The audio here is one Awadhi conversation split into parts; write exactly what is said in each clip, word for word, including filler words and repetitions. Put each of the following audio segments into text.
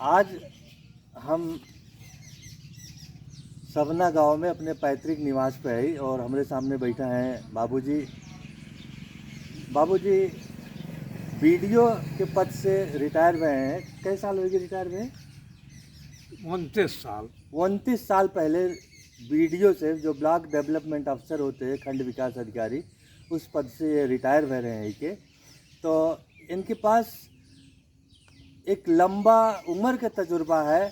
आज हम सवना गांव में अपने पैतृक निवास पे है और हमरे सामने बैठा हैं बाबूजी। बाबूजी बीडीओ के पद से रिटायर भए हैं। कै साल होइगे रिटायर भए? उनतीस साल। उनतीस साल पहले बीडीओ से, जो ब्लॉक डेवलपमेंट अफसर होते हैं, खंड विकास अधिकारी, उस पद से ये रिटायर भए रहे हैं के। तो इनके पास एक लंबा उम्र के तजुर्बा है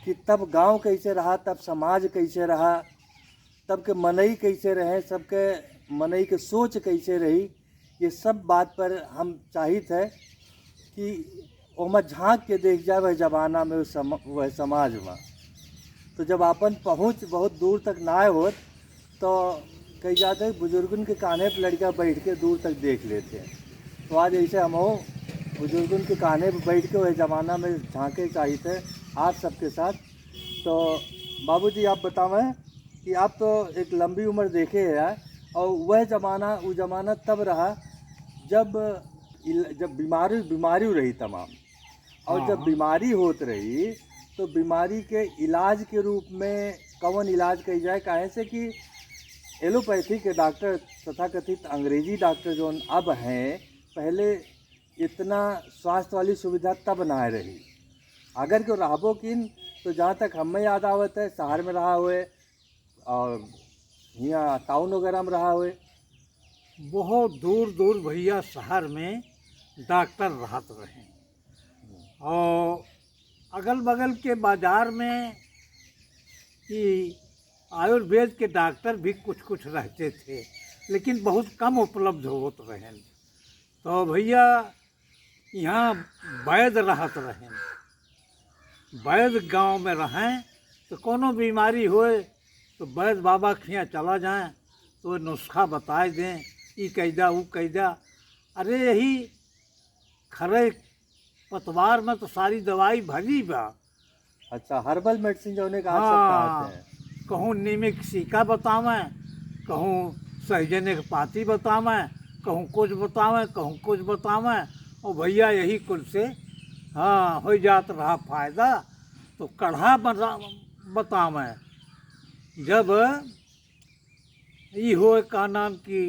कि तब गांव कैसे रहा, तब समाज कैसे रहा, तब के मनई कैसे रहे, सबके मनई के सोच कैसे रही, ये सब बात पर हम चाहित है कि ओमा झांक के देख जाए वह जमाना में, वह सम-, वह समाज में। तो जब आपन पहुँच बहुत दूर तक ना होत, तो कही जात है, बुजुर्गन के कान्हे पे लड़का बैठ के दूर तक देख लेते हैं। तो आज ऐसे हम हो बुजुर्गन के कान्हे पे बैठ के वह जमाना में झांके चाहित है आप सबके साथ। तो बाबूजी, आप बतावें कि आप तो एक लंबी उम्र देखे हैं यार, और वह जमाना, वो जमाना तब रहा जब इल-, जब बीमारी, बीमारी रही तमाम, और हाँ, जब हाँ। बीमारी होत रही तो बीमारी के इलाज के रूप में कौन इलाज कही जाए, काहे से कि एलोपैथी के डॉक्टर, तथाकथित अंग्रेजी डॉक्टर जौन अब हैं, पहले इतना स्वास्थ्य वाली सुविधा तब ना रही। अगर क्यों रहबो किन, तो जहाँ तक हमें याद आवत है, शहर में रहा हुए और यहाँ टाउन वगैरह में रहा हुए। बहुत दूर दूर भैया शहर में डॉक्टर रहत रहे, और अगल बगल के बाजार में ई आयुर्वेद के डॉक्टर भी कुछ कुछ रहते थे, लेकिन बहुत कम उपलब्ध होत रहेन। तो भैया, यहाँ वैद रहत रहेन, वैद गांव में रहें, तो कोनो बीमारी होए तो वैद बाबा के हियाँ चला जाएँ, तो नुस्खा बताए दें, ई कैदा, ऊ कैदा। अरे, यही खरे पतवार में तो सारी दवाई भरी बा। अच्छा, हर्बल मेडिसिन जौने का आज सब हाँ, कहत हैं। कहूँ नीम के सीका बतावें, कहूँ सहजने के पाती बतावें, कहूँ कुछ बतावें, कहूँ कुछ बतावें। और भैया, यही कुल से, हाँ, हो जात रहा फायदा। तो काढ़ा बता-, बतावें, जब ई होए, का नाम की,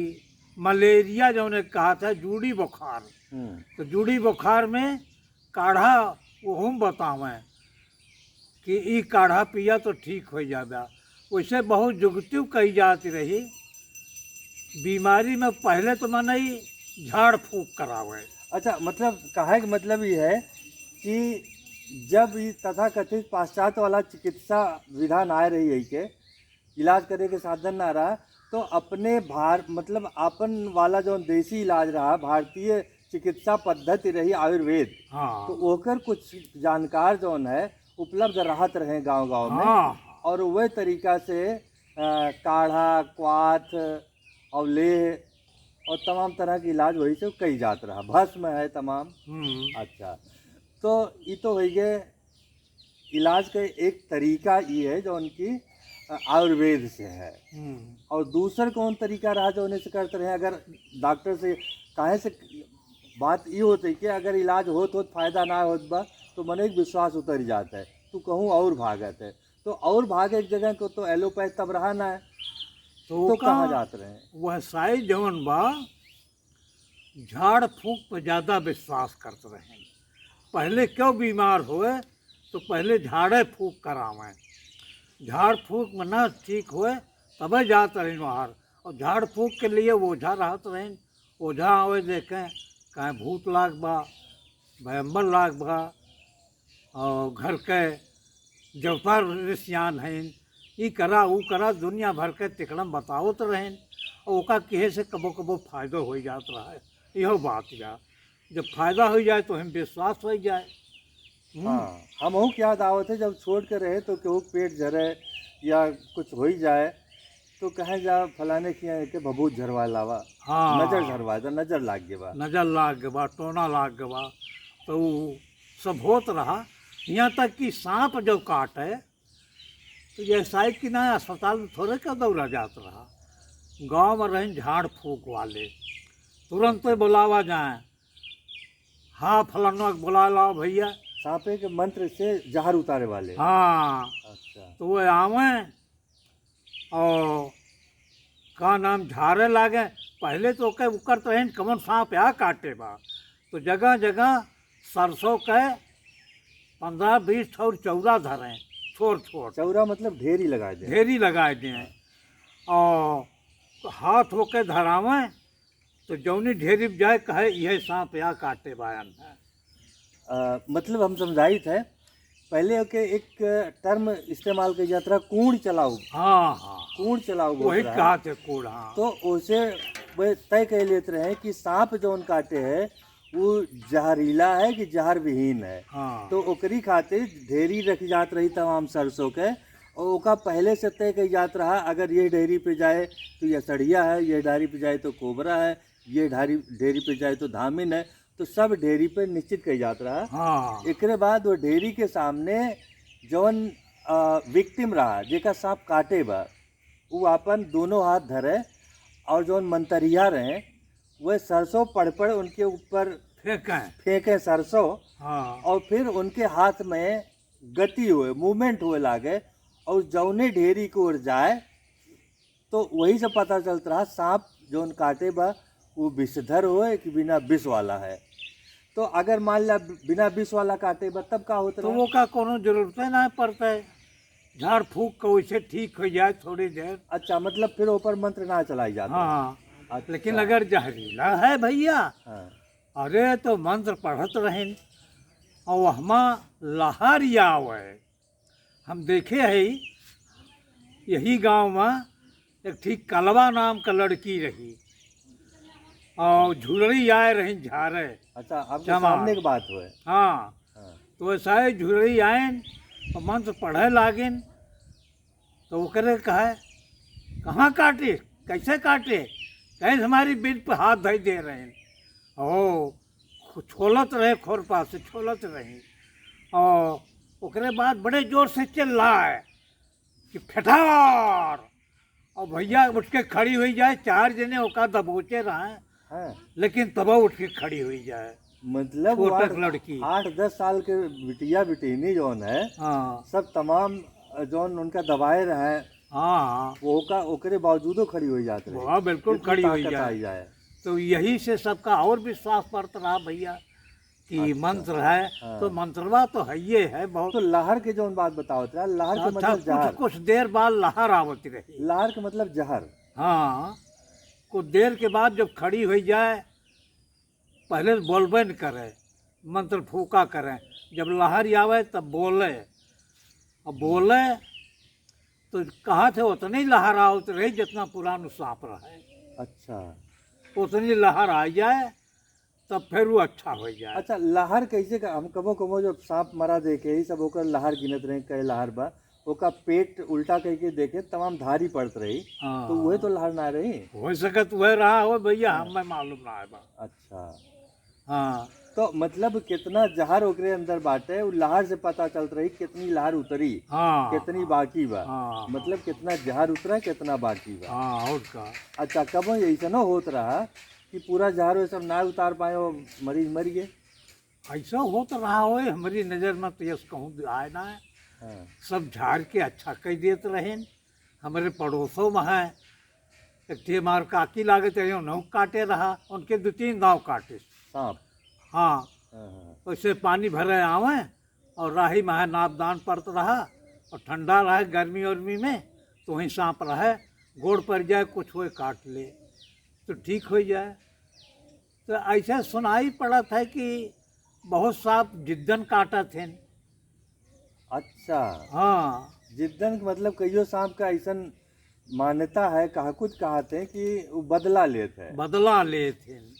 मलेरिया जौने कहा था, जूड़ी बुखार, हम्म। तो जूड़ी बुखार में काढ़ा ओहू में बतावें कि ई काढ़ा पिया तो ठीक हो जाबा। वैसे बहुत जुगतियों कही जाती रही, बीमारी में पहले तो मनई झाड़ फूंक करावे। अच्छा, मतलब, कहे के मतलब ये है कि जब ई तथाकथित पाश्चात्य वाला चिकित्सा विधान आए रही है के, इलाज करे के साधन ना रहा, तो अपने भार-, मतलब, आपन वाला जौन देसी इलाज रहा, भारतीय चिकित्सा पद्धति रही आयुर्वेद, हाँ। तो ओकर कुछ जानकार जौन है, उपलब्ध रहत रहे गांव-गांव में, हाँ। और वह तरीका से, अ, काढ़ा, क्वाथ और लेह और तमाम तरह के इलाज वही से कई जात रहा। भस्म है तमाम। हम्म। अच्छा, तो ई तो होइगे इलाज का एक तरीका ई है जौन की, अ, आयुर्वेद से है। हम्म। और दूसर कौन तरीका रहा जौने से करत रहे? अगर डॉक्टर से, काहे से बात ई होत है कि अगर इलाज होत होत फायदा ना होत बा, तो मने एक विश्वास उतर जात है, तो कहूँ और भागत है। तो और भागे एक जगह को तो एलोपैथ तब रहा ना है, तो तो का कहाँ जात रहे? वह साई जौन बा, झाड़ फूंक पे ज्यादा विश्वास करत रहेन। पहले क्यों बीमार होए तो पहले झाड़े फूंक करावें, झाड़ फूंक में ना ठीक होए तबे जात रहेन बाहर। और झाड़ फूंक के लिए ओझा रहत रहेन, ओझा आवे देखें, कहें भूत लाग बा, भयम्बर लाग बा, और घर के देवता ऋषियान हैं, ई करा, ऊ करा, दुनिया भर के तिकड़म बतावत रहेन, और ओका किहे से कबो कबो फायदो हो जात रहा है। इहो बात बा, जब फायदा हो जाए तो हम विश्वास हो जाए। हम्म। हाँ, हमहू के याद आवत है, जब छोड़ के रहे तो केहू के पेट झरे या कुछ हो ही जाए, तो कहे जा फलाने के यहाँ के भभूत झरवा लावा, हाँ। नजर झरवा दा, नजर लाग गए बा। नजर लाग गए बा, टोना लाग गए बा, तो ऊ सब होत रहा। यहाँ तक कि सांप जब काटे तो ये साइड की ना अस्पताल में थोड़े का दौड़ा जात रहा, गांव में रहें झाड़ फूंक वाले, तुरंत बुलावा जाए, हाँ, फलाना के बुला लाओ भैया, सांपे के मंत्र से जहर उतारे वाले। हाँ। अच्छा। तो वो आवे और का नाम झारे लागे। पहले तो ओके उकर तो एहन कमन सांप आ काटे बा, तो जगह जगह सरसों के पन्द्रह बीस ठौर चौरा धरे, छोर छोर। चौरा मतलब ढेरी लगा दे। ढेरी लगा दे। और हाथ होके धरावे, तो जौनी ढेरी पे जाए, कहे, "यह सांप या काटे बायन है।" अ, मतलब हम समझाइत है, पहले के एक टर्म इस्तेमाल कइल जात रहा, कूड़ चलाऊ। हाँ, हाँ। कूड़ चलाऊ बोलत वही रहा। कहा थे कूड़, हाँ। तो ओसे वे तय कर लेत रहे कि सांप जौन काटे है, वो जहरीला है कि जहर विहीन है। हाँ। तो ओकरी खातिर ढेरी रखी जात रही तमाम सरसों के, और ओका पहले से तय कइल जात रहा, अगर ये ढेरी पे जाए तो ये सड़िया है, ये ढेरी पे जाए तो कोबरा है, ये ढारी, ढेरी पे जाए तो धामिन है, तो सब ढेरी पे निश्चित कइल जात रहा। हाँ। एकरे बाद वो ढेरी के सामने जौन, अ, विक्टिम रहा, जेका सांप काटे बा, उ आपन दोनों हाथ धरे और जौन मंतरिया रहे, वह सरसों पड़ पड़ उनके ऊपर फेंके। फेंके सरसों। हाँ। और फिर उनके हाथ में गति होए, मूवमेंट होए लागे, और जौने ढेरी की ओर जाए, तो वही से पता चलत रहा सांप जौन काटे बा, वो विषधर होए कि बिना विष वाला है। तो अगर मान ला बिना विष वाला काटे बा, तब का होत तो रहा? वो का कोनो जरूरत ना पड़ता है, झाड़ फूक के वैसे ठीक हो जाए थोड़ी देर। अच्छा, मतलब फिर ऊपर मंत्र ना चलाई जाता है। हाँ, अच्छा। लेकिन अगर जहरीला है भैया, हाँ। अरे तो मंत्र पढ़त रहेन और हमा लहर आवे। हम देखे है, यही गांव में एक ठीक कलवा नाम का लड़की रही और झुरड़ी आए रही झारे। अच्छा, आपके चमार। सामने की बात हुए। हाँ। हाँ। तो वैसा ही झुरड़ी आयन और मंत्र पढ़े लागेन, तो ओकरे कहे, "कहाँ काटे, कैसे काटे?" कहे, "हमारी बिन पे हाथ धई दे रहे हैं।" ओ, खो-, छोलत रहे, खुरपा से छोलत रहे। और ओकरे बाद बड़े जोर से चिल्लाए कि "फटार!" और भैया उठ के खड़ी हुई जाए, चार जने ओका दबोचे रहे, हाँ। लेकिन तब उठ के खड़ी हुई जाए। मतलब छोटक वो आठ, लड़की। आठ दस साल के बिटिया बिटिनी जौन है, हाँ। सब तमाम जौन उनका दबाए रहे, हाँ, हाँ। वो का, ओकरे बावजूदो खड़ी हुई जात रही। हाँ, बिल्कुल इतनी खड़ी हुई ताकत जाए। आई जाए। तो यही से सबका और विश्वास पड़त रहा भैया कि अच्छा। मंत्र है, हाँ। तो मंत्रवा तो है, ये है बहुत। तो लहर के जौन बात बतावत रहा, लहर के अच्छा, मतलब कुछ, जहर। कुछ देर बाद लहर आवत रही। लहर के मतलब जहर। हाँ, कुछ देर के बाद जब खड़ी हुई जाए, पहले तो बोलबे न करे, मंत्र फूका करे, जब लहर आवे तब बोले, अब बोले तो कहा थे उतनी लहर आवत रही जितना पुरान सांप रहे। अच्छा। उतनी लहर आ जाए तब फिर वो अच्छा हो जाए। अच्छा, लहर कैसे का, हम कबो कबो जब सांप मरा देखे, यही सब ओकर लहर गिनत रहे, कई लहर बा, ओका पेट उल्टा करके देखे, तमाम धारी पड़त रही, हाँ। तो वही तो लहर ना रही। हो सकत वह रहा हो भैया, हाँ। हमें मालूम ना है बा। अच्छा। हाँ। तो मतलब कितना जहर ओकरे अंदर बाटे, उ लहर से पता चलत रही कितनी लहर उतरी, हाँ। कितनी बाकी बा। हाँ। मतलब कितना जहर उतरा, कितना बाकी बा। हाँ, और का। अच्छा, कबो ऐसनो होत रहा कि पूरा जहर वो सब ना उतार पाए, वो मरीज मर गए? ऐसा होत रहा होए, हमारी नजर में तो यस कहूँ आए ना है। हाँ। सब झाड़ के अच्छा कह देत रहेन। हमारे पड़ोसों में है, एक ठे हमार काकी लागत है, उन्हों काटे रहा, उनके दो तीन गाँव काटे। सांप? हाँ। हाँ, हाँ। वैसे पानी भरे आवे और राही में है नापदान पड़त रहा और ठंडा रहे गर्मी उर्मी में, तो वहीं सांप रहे, गोड़ पर जाए, कुछ होए काट ले, तो ठीक हो जाए। तो ऐसे सुनाई पड़त है कि बहुत सांप जिद्दन काटत हैं। अच्छा। हाँ। जिद्दन के मतलब कहियो सांप का ऐसन मान्यता है, कहा कुछ कहत हैं कि वो बदला लेत है। बदला लेत हैं।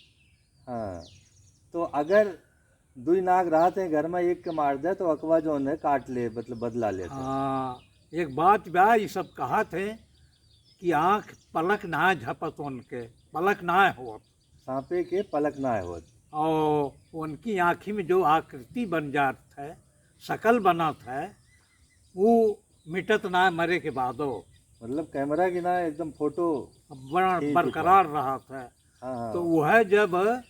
हाँ। तो अगर दुई नाग रहत हैं घर में, एक के मार दे तो अकवा जौन है काट ले, मतलब बदला लेत है। हाँ, एक बात बा, ये सब कहत हैं कि आँख पलक ना झपत उनके, पलक ना होत। सांपे के पलक ना होत। और उनकी आँखी में जो आकृति बन जात है, शकल बनत है, वो मिटत ना है मरे के बादो। मतलब कैमरा की ना एकदम फोटो बड़ा खींच बरकरार रहत है। हाँ, हाँ। तो वह जब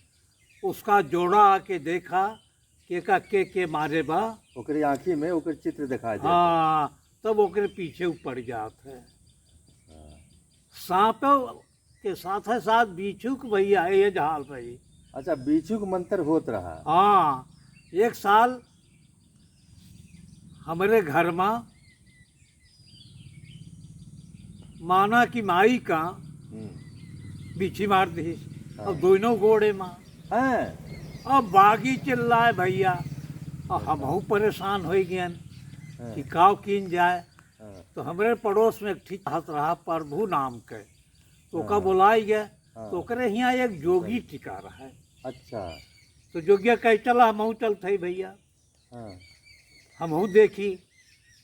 उसका जोड़ा आके देखा, के का के के मारे बा। ओकरे आँखी में ओकर चित्र दिखाई देत बा। हाँ, तब ओकरे पीछे उ पड़ जात है। हाँ। सांप के साथे साथ बीछू के भैया है ये झाल भाई। अच्छा, बीछू के मंत्र होत रहा। हाँ, एक साल हमरे घर मा माना कि माई का हम्म। बीछी मार दिहिस। हाँ। अब दोनों गोड़े मा। हाँ। अब बागी चिल्लाए भैया, अब अच्छा। हमहू परेशान होइ गयन हाँ। कि काव कीन जाए। हाँ। तो हमरे पड़ोस में एक ठीक हत रहा प्रभु नाम के, तो ओका हाँ। बोलाई गए, हाँ। तो ओकरे हियाँ एक जोगी अच्छा। टिका रहे। अच्छा। तो जोगिया कहे चला हमहू चलत हई भैया। हाँ। हमहू देखी।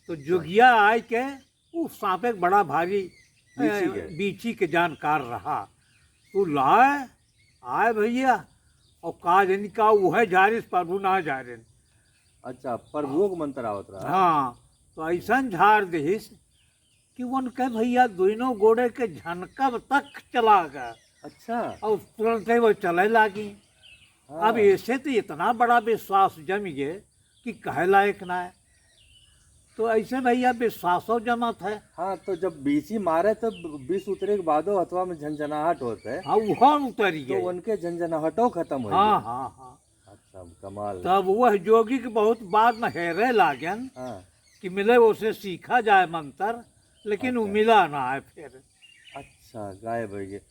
तो जोगिया आए के उ सांपे के बड़ा भारी, बीछी ए, के। बीछी के जानकार रहा। तू लाए, आए भैया, और का जनी का उहे झारिस प्रभु ना झारेन। अच्छा, प्रभुओ के मंत्र आवत रहा। हाँ, तो ऐसन झार दिहिस कि उनके भैया दोनों गोड़े के झनकब तक चला गया। अच्छा। और तुरंते वो चले लागी। हाँ। अब ऐसे तो इतना बड़ा विश्वास जम गए कि कहे लायक ना है। तो ऐसे भैया विश्वासो जमत है। हाँ, तो जब बीछी मारे तो विष उतरे के बादो हथवा में झनझनाहट होत है। हाँ, उहो उतरी तो गई। उनके झनझनाहटो खत्म हो हाँ, गया। हाँ, हाँ। अच्छा, कमाल। तब वह जोगी के बहुत बाद में हेरे लागन हाँ। कि मिले उसे सीखा जाए मंत्र, लेकिन वो अच्छा। मिला ना है फिर। अच्छा, गायब हो गए।